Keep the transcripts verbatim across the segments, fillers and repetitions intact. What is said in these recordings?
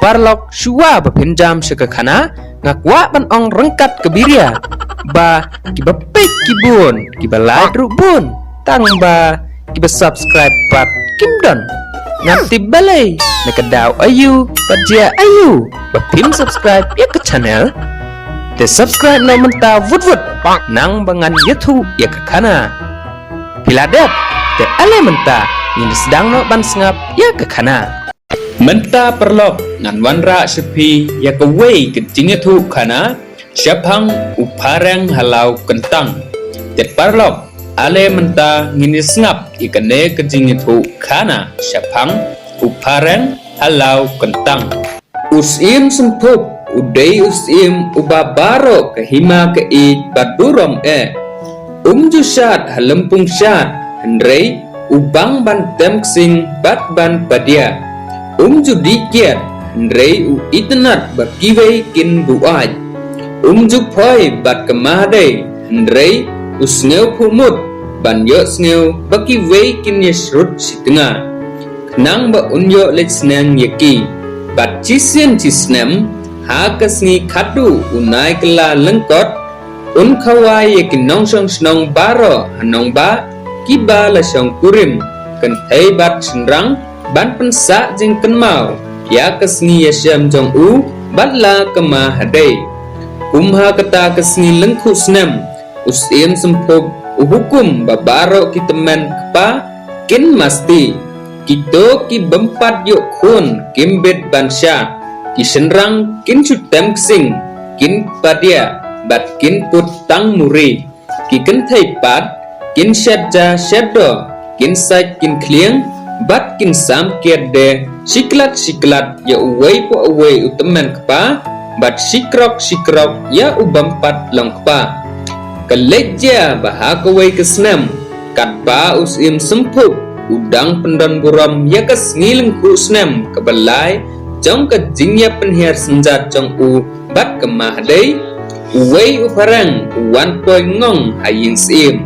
paralok, shuwa ba phin jam sha ka khana, nga kwah ban ong ryngkat ka biria ba kiba peit ki bun, kiba lait ruh bun, tang ba kiba subscribe pat kim don. Ngam tip balei, na ka daw aïu bad jia aïu ba phim subscribe ïa ka channel. Te subscribe noh mynta vut vut, nang ba ngan ïathuh ïa ka khana. Phi la dep? Te ale mynta ngin sdang noh ban sngap ïa ka khana. Mynta paralok, ngan wanrah sha phi ïa kawei ka jingïathuh khana shaphang u phareng ha law kyntang. Te paralok, ale mynta ngin ïa sngap ïa kane ka jingïathuh khana shaphang u phareng ha law kyntang. U Syiem Symphup u dei u syiem uba baroh ka hima ka ïeit bad burom eh. Um ju shad ha lympung shad, hynrei u bang ban tem ksing bad ban padia. Um ju dih kiad, hynrei u itynnad ba kiwei kin buaid. Um ju phoi bad ka mahadei, hynrei u sngewphuh mut ban ïohsngew ba kiwei kin ïashrut shitnga, khnang ba un ïoh leit sneng ïa ki. Bad shisien shisnem, ha ka sngi khatduh u nai kylla lyngkot, un khawai ïa ki nongshong shnong baroh ha nongbah kiba la shong kurim, kynthei bad shynrang, ban pynsah jingkynmaw ïa ka sngi ïashem jong u bad la ka mahadei. Kum ha kata ka sngi lyngkhuh snem, u Syiem Symphup u hukum ba baroh ki tymmen kpa kin masti. Kito ki bym pat ïoh khun kim bit ban shad. Ki shynrang kin shu tem ksing, kin padia bad kin put tang muri. Ki kynthei pat kin shet ja shet do, kin sait kin khlieng, bad kin sam kiad de shiklat shiklat ïa uwei pa uwei u tymmen kpa, bad shikrok shikrok ïa u bym pat long kpa. Ka leit jia ba ha kawei ka snem, katba u Syiem Symphup u dang pyndon burom ïa ka sngi lyngkhuh snem kaba lai jong ka jingïapynhiar synjat jong u bad ka mahadei, uwei u phareng u wan poi ngong ha ïing syiem.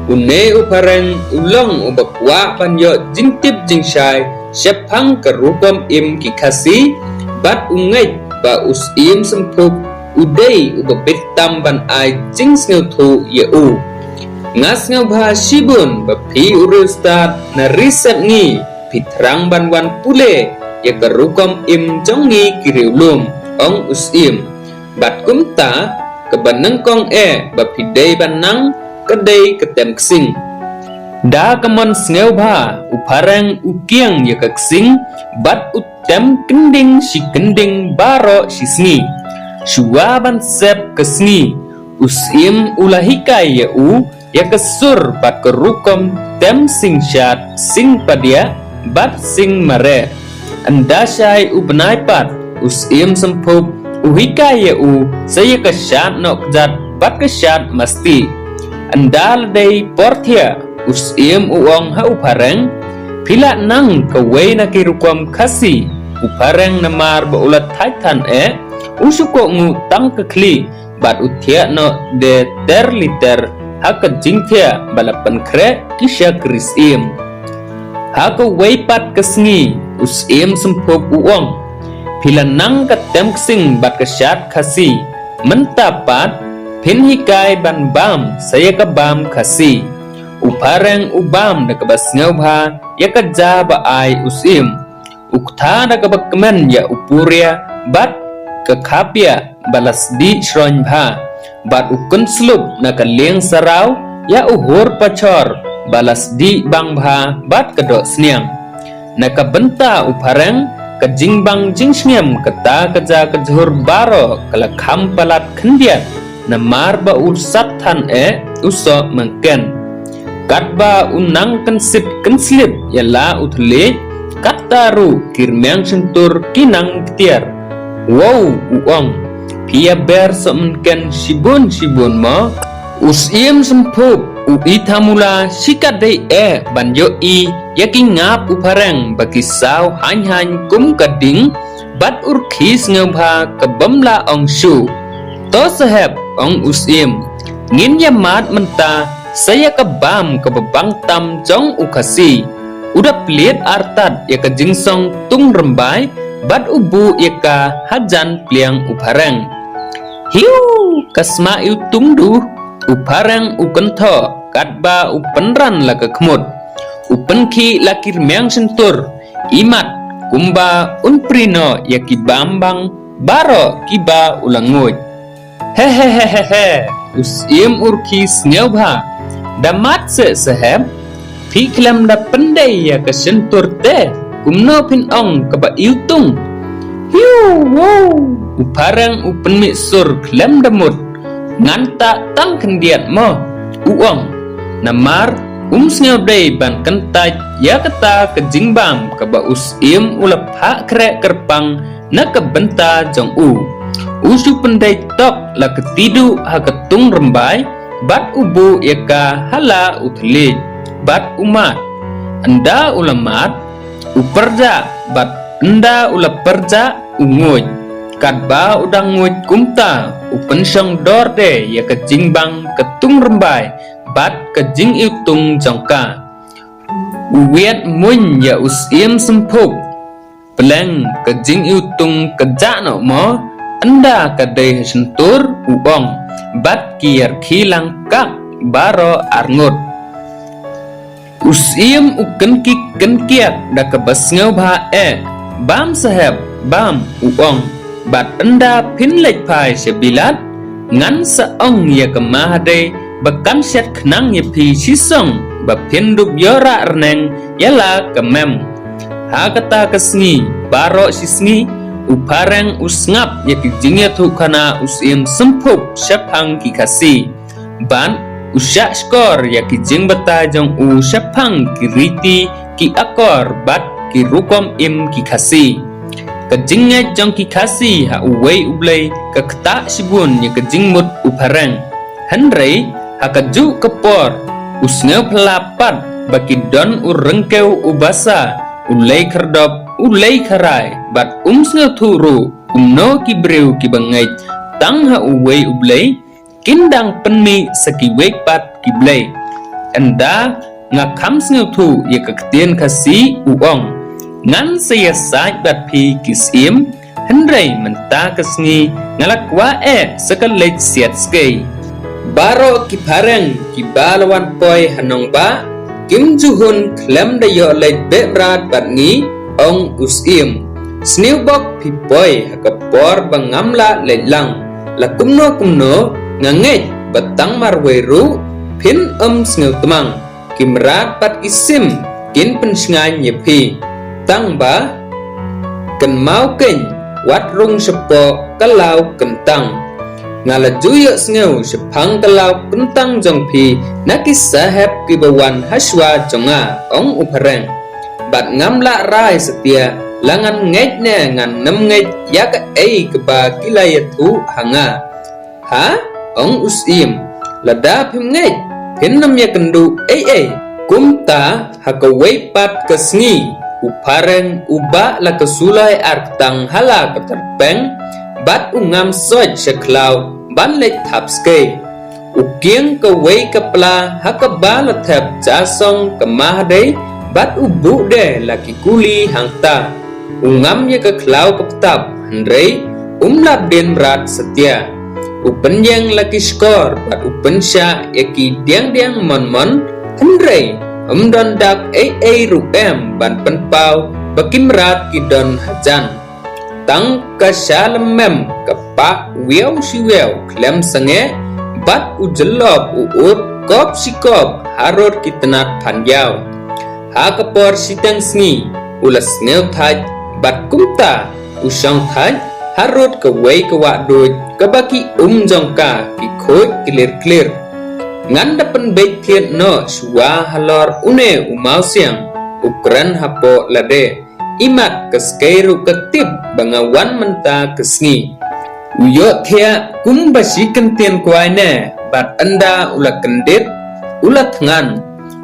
Une u phareng u long uba kwah ban ïoh jingtip jingshai shaphang ka rukom im ki Khasi, bad u ngeit ba u Syiem Symphup u dei uba bit tam ban ai jingsngewthuh ïa u. Nga sngewbha shibun ba phi u riewstad na Ri Sepngi phi thrang ban wan pule ïa ka rukom im jong ngi ki riewlum, ong u Syiem. Bad kumta, kaba nyngkong eh ba phi dei ban nang ka dei ka tem ksing. Da ka mon sngewbha, u phareng u kieng ïa ka ksing, bad u tem kynding shi kynding baroh shi sngi. Shuwa ban sep ka sngi, u Syiem u la hikai ïa u ïa ka sur bad ka rukom tem sing shad, sing padia, bad sing mareh. Ynda shai u bnai pat, u Syiem Symphup u hikai ïa u sa ïa ka shad noh kjat bad ka shad masti. Ynda la dei por thiah, u Syiem u ong ha u phareng, phi lah nang kawei na ki rukom Khasi. U phareng namar ba u la thait than eh, u shu kohnguh tang ka khlieh, bad u thiah noh de ter li ter ha ka jingthiah ba la pynkhreh ki shakri syiem. Ha kawei pat ka sngi, u Syiem Symphup u ong, phi la nang ka tem ksing bad ka shad Khasi. Mynta pat, phin hikai ban bam sa ïa ka bam Khasi. U phareng u bam da kaba sngewbha ïa ka ja ba ai u Syiem. U ktha da kaba kmen ïa u puria bad ka khapia ba la sdih shrong bha, bad u kynslup na ka lieng saraw ïa u hur pachor ba la sdih bang bha bad ka doh sniang. Na ka bynta u phareng, ka jingbang jingsngem kata ka ja ka jhur baroh ka la kham palat khyndiat, namar ba u sat than eh u soh mynken. Katba u nang kynsit kynslip ïa la u thylliej, katta ruh ki rmiang shyntur ki nang ktiar. Wow, u ong, phi ïa ber soh mynken shibun shibun mo? U Syiem Symphup u i thamula shikatdei eh ban ïohi ïa ki ngap u phareng ba ki saw haiñ haiñ kum ka ding, bad u rkhie sngewbha ka bym lah ong shuh. To sahep, ong u Syiem, ngin ïa mad mynta sa ïa ka bam kaba bang tam jong u Khasi. U da plied artat ïa ka jingsong tung rymbai, bad u buh ïa ka hajan pliang u phareng. Hiu, ka sma iwtung duh, u phareng u kynthoh, katba u pynran la ka khmut. U pynkhih la ki rmiang shyntur, imat, kumba un pyrshah ïa ki bam bang, baroh kiba u la nguid. He he he he he, u Syiem u rkhie sngewbha. Da mat seh sahep, phi khlem da pyndei ïa ka shyntur te, kumno phin ong kaba iwtung. Hiu, wow, u phareng u pynmih sur khlem da mut. Ngan tah tang khyndiat mo, u ong. Namar, um sngewdei ban kyntait ïa kata ka jingbam kaba u Syiem u la phah khreh kyrpang na ka bynta jong u. U shu pyndei tok la ka tiduh ha ka tung rymbai, bad u buh ïa ka ha la u thylliej, bad u mad. Ynda u la mad, u pyrjah, bad ynda u la pyrjah, u nguid. Katba u dang nguid kumta, u pynshong dor de ïa ka jingbang ka tung rymbai, bad ka jingiwtung jong ka. U wiat muiñ ïa u Syiem Symphup. Pleng ka jingiwtung ka jah noh mo, ynda ka dei ha shyntur, u ong, bad ki ïarkhie lang kak baroh arngut. U Syiem u kynkiek kynkiek da kaba sngewbha eh, bam sahep, bam, u ong, bad ynda phin leit phai sha Bilat, ngan sa ong ïa ka Mahadei ba kan shet khnang ïa phi shisong, ba phin dup ïoh rah rneng ïa la ka mem. Ha kata ka sngi, baroh shi sngi, u phareng u sngap ïa ki jingïathuhkhana u Syiem Symphup shaphang ki Khasi. Bad, u shah shkor ïa ki jingbatai jong u shaphang ki riti, ki akor, bad ki rukom im ki Khasi. Ka jingngeit jong ki Khasi ha uwei u Blei ka ktah shibun ïa ka jingmut u phareng. Hynrei, ha kajuh ka por, u sngewphylla pat ba ki don u ryngkew u basa, u lei khyrdop, u lei kharai, bad um sngewthuh ruh, kumno ki briew kiba ngeit tang ha uwei u Blei, kin dang pynmih sa kiwei pat ki blei. Ynda nga kham sngewthuh ïa ka ktien Khasi, u ong, ngan sa ïasaid bad phi ki Syiem, hynrei mynta ka sngi nga la kwah eh sa ka leit siat skei. Baroh ki phareng kiba la wan poi ha nongbah, kim ju hun khlem da ïoh leit beh mrad bad ngi, ong u Syiem. Sniew bok phi poi ha ka por ba ngam lah leit lang. La kumno kumno, nga ngeit ba tang marwei ruh phin ym sngewtmang. Ki mrad bad ki sim kin pynshngaiñ ïa phi. Tang ba kynmaw keiñ, wat rung shapoh ka law kyntang. Nga la ju ïohsngew shaphang ka law kyntang jong phi na ki sahep kiba wan hashwa jong nga, ong u phareng. Bad ngam lah rai satia, la ngan ngeit ne ngan nym ngeit ïa kaei kaba ki la ïathuh ha nga. Ha? Ong u Syiem. Lada phim ngeit, phin nym ïakynduh ei ei. Kumta ha kawei pat ka sngi, u phareng u bah la ka suloi ar ktang ha la ka tyrpeng, bad u ngam soit sha khlaw ban leit thap skei. U kieng kawei ka pla ha kaba la thep jasong ka Mahadei, bad u buh de la ki kuli hangta. U ngam ïa ka khlaw ka btap, hynrei um lah bdien mrad satia. U pynïeng la ki shkor bad u pynshah ïa ki diang diang mon mon, hynrei um don dak ei ei ruh em ban pynpaw ba ki mrad ki don hajan. Tang ka sha lem mem ka pah wiaw shi wiaw khlem sangeh, bad u jyllop u ud kop shi kop harud ki tnat phan ïaw. Ha ka por shiteng sngi, u la sngewthait, bad kumta u shongthait harud kawei ka wah duid kaba ki um jong ka ki khuid klir klir. Ngan da pynbeit thied noh shuwa halor une u mawsiang, u kren hapoh lade. Imat ka skei ruh ka tip ba nga wan mynta ka sngi. U ïohthiah kumba shi kyntien kwai ne, bad ynda u la kyndit, u la thngan.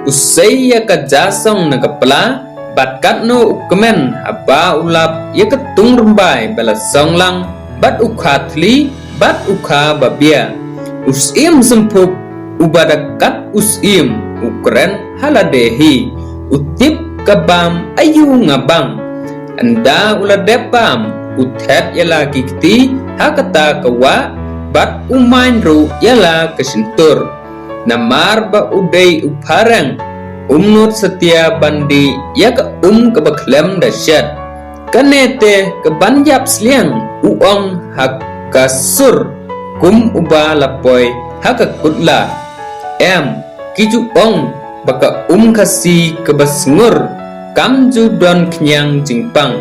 U sei ïa ka jasong na ka pla, bad katno u kmen haba u lap ïa ka tung rymbai ba la song lang, bad u kha thli, bad u kha babia. U Syiem Symphup, uba da kat u Syiem, u kren ha lade hi. U tip ka bam aïu nga bang. Ynda u la dep bam, u thet ïa la ki kti ha kata ka wah, bad u maiñ ruh ïa la ka shyntur. Namar ba u dei u phareng, um nud satia ban dih ïa ka um kaba khlem da shet. Kane te ka ban ïap sliang, u ong ha ka sur, kum uba la poi ha ka kutla. Em, ki ju ong ba ka um Khasi kaba sngur, kam ju don khñiang jingpang.